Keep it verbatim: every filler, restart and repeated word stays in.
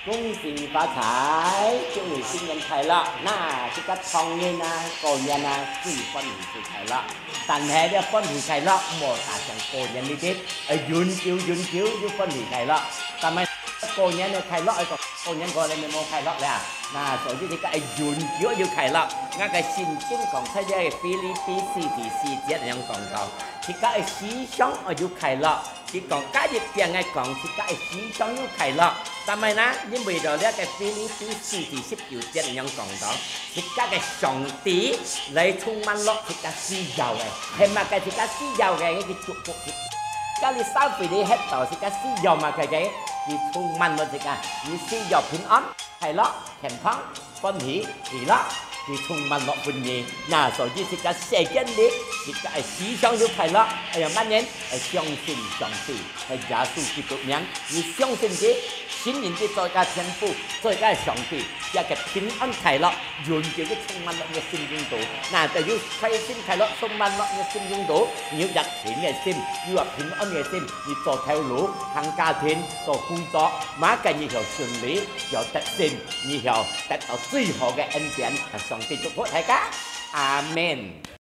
恭喜發財，祝你新年快樂！那這個同年啊，過年啊，最歡喜最快樂。但係這歡喜快樂，莫打像過年呢啲，愛永久永久有歡喜快樂。但係過年个快樂，愛講過年過了就無快樂了。那所以這個愛永久有快樂。𠊎个聖經講出這個腓立比四第四節恁樣講到，自家个思想愛有快樂。 佢講，加一遍个講，自家个思想有快樂。但係呢，因為到這個腓立比四第十九節恁樣講到，自家个上帝來充滿落自家需要个，係麼个自家需要个，佢祝福佢。自家你消費你得到自家需要麼个个，佢充滿落自家，你需要平安、快樂、健康、歡喜、喜樂，佢充滿落分你。那所以自家世間裡，自家个思想有快樂，哎呀，麼人？愛相信上帝。 係耶穌基督名，你相信佢，信任佢做一個天父，做一個上帝，這個平安快樂，永久个充滿落你个心中肚。那就有開心快樂充滿落你个心中肚，你有一定个心，有一平安个心，你做頭路，行家庭，做工作，麼个你曉順利，曉得勝，你曉得到最好个恩典。上帝祝福大家，阿門。